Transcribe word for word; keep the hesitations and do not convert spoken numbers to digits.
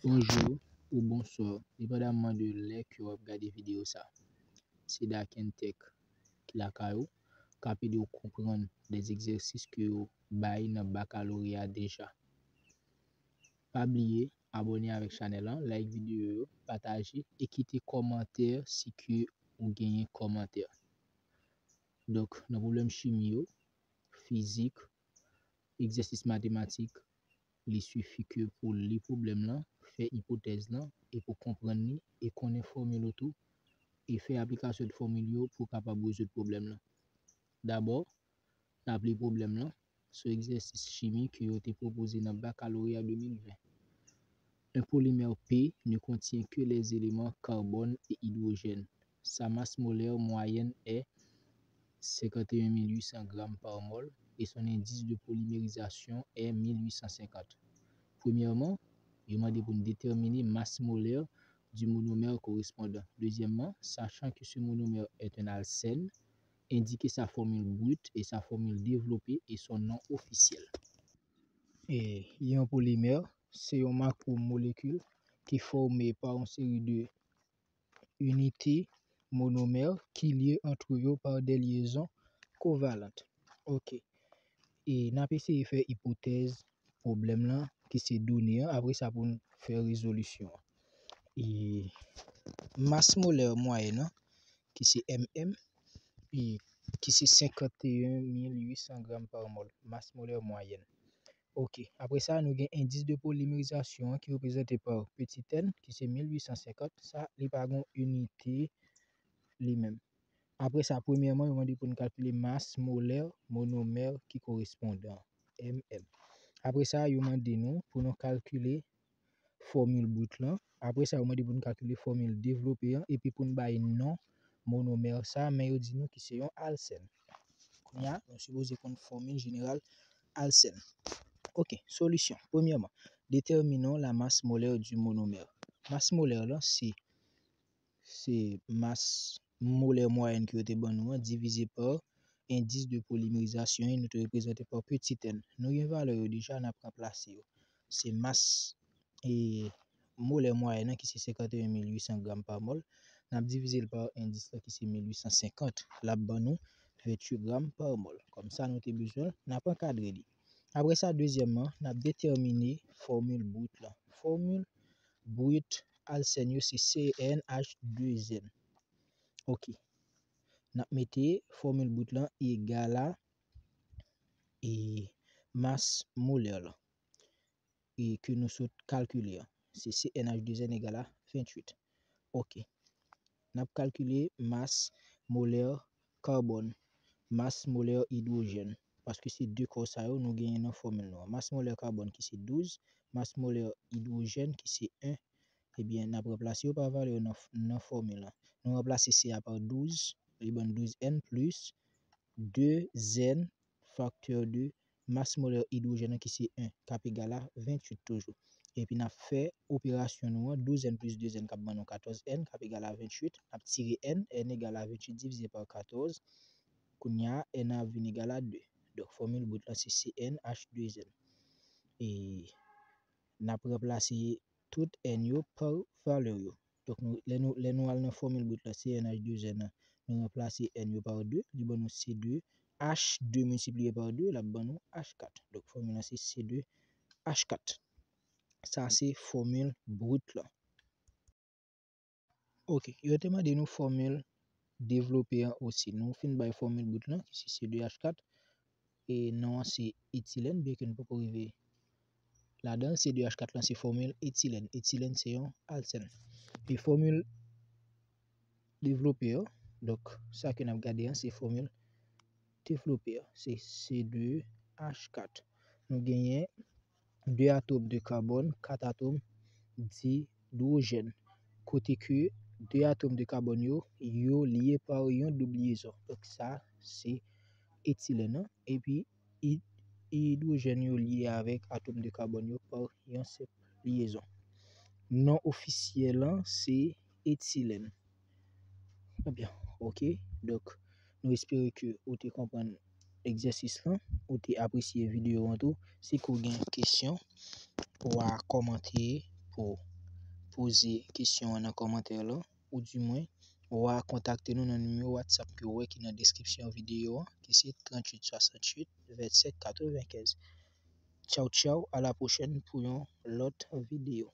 Bonjou ou bonswa, depandamman de lè ke w ap gade videyo sa. Se Dark and Tech ki lakay ou, k ap ede w konprann de egzèsis ke yo bay nan bakaloreya deja. Pa bliye abòne avèk chanèl lan, like videyo yo, pataje e kite kòmantè si ke ou genyen kòmantè. Donk, nan pwoblèm chimi yo, fizik, egzèsis matematik, li sifi ke pou li pwoblèm lan, fè ipotèz lan, e pou konprann li, e konnen fòmil yo tou, e fè aplikasyon de fòmil yo pou w kapab rezoud pwoblèm lan. Dabò, n ap li pwoblèm lan sou egzèsis chimi ke yo te pwopoze nan bakaloreya de mil ven. Un polymère P ne contient que les éléments carbone et hydrogène. Sa masse molaire moyenne est cinquante et un mille huit cents grammes par mol et son indice de polymérisation est mille huit cent cinquante. Premyèman, yo mande pou n detèmine masse molaire du monomère correspondant. Dezyèmman, sachant que ce monomère est un alcène, indiquez sa formule brute et sa formule développée et son nom officiel. E yon polimè, se yon makwomolekil ki fòme pa yon seri de inite monomè ki lye ant yo pa de lyezon kovalant. Ok. E n ap eseye fè ipotèz pwoblèm lan ki se done an, apre sa pou n fè rezolisyon an. E mas molè mwayèn an, ki se M M, e ki se senkannteyen mil uit san gram pa mòl, mas molè mwayèn. Ok, apre sa, nou gen endis de polimerizasyon an ki reprezante pa peti n, ki se mil uit san senkant. Sa, li pa gen inite li menm. Apre sa, premyèman, yo mande pou n kalkile mas molè monomè ki korespondan, M M. Apre sa, yo mande nou pou nou kalkile fòmil brit lan. Apre sa, yo mande pou n kalkile fòmil devlope an, epi pou n bay non monomè sa, men yo di nou ki se yon alsèn. Kounye a, nou sipoze konn fòmil jeneral alsèn. Ok, solisyon. Premyèman, déterminons la masse molaire du monomère. Mas molè lan, se, se mas molè mwayèn ke yo te ban nou an, divize pa endis de polimerizasyon, e nou te reprezante pa peti n. Nou gen valè yo deja, n ap ranplase yo. Se mas e molè mwayèn nan ki se senkannteyen mil uit san gram pa mòl, n ap divize l pa endis la ki se mil uit san senkant, l ap ban nou venntuit gram pa mòl. Kòm sa nou te bezwen l, n ap ankadre li. Apre sa, dezyèmman, n ap detèmine fòmil brit lan. Fòmil brit alsèn yo se C N H de N. Ok. N ap mete fòmil brit lan egal a e mas molè lan e ke nou sot kalkile an. Se C N H de N egal a venntuit. Ok. N ap kalkile mas molè kabòn, mas molè idwojèn, paske se de kò sa yo nou genyen nan fòmil nou an. Mas molè kabòn ki se douz, mas molè idwojèn ki se en. Ebyen, n ap ranplase yo pa valè yo nan, nan fòmil lan. Nou ranplase C a pa douz, li ban n douz N plis de N faktè de mas molè idwojèn nan ki se en, k ap egal a venntuit toujou. Epi n ap fè operasyon nou an, douz N plis de N k ap ban nou katòz N, k ap egal a venntuit, n ap tire N, N egal a venntuit divize pa katòz, kounye a, N a vin egal a de. Donk, fòmil brit lan se C N H de N. E n ap ranplase tout N yo pa valè yo. Donk, nou, lè nou, lè nou al nan fòmil brit la, C N H de N nan, nou ranplase N yo pa de, li ban nou C de H de miltipliye pa de, l ap ban nou H kat. Donk, fòmil la se C de H kat. Sa se fòmil brit lan. Ok, yo te mande nou fòmil devlope an osi. Nou fin bay fòmil brit lan, ki se C de H kat. E non an se etilèn, byenke n poko rive ladan l. C de H kat lan se fòmil etilèn. Etilèn se yon alsèn. E fòmil devlope an, donk, sa ke n ap gade an, se fòmil devlope an, se C de H kat. Nou genyen de atòm de kabòn, kat atòm didwojèn. Kote ke de atòm de kabòn yo, yo lye pa yon doub lyezon. Donk, sa, se etilèn nan. Epi, id-, idwojèn yo lye avèk atòm de kabòn yo pa yon senp lyezon. Non ofisyèl lan, se etilèn. Ebyen, ok. Donk, nou espere ke ou te konprann egzèsis lan, ou te apresye videyo an tou. Si ke w gen kesyon, w a kòmante pou poze kesyon an nan kòmantè la, oudimwen w a kontakte nou nan nimewo WhatsApp ke w wè ki nan deskripsyon videyo an, ki se tranntuit swasanntuit vennsenk katrevenkenz. Tchaw tchaw, a la pwochèn pou yon lòt videyo.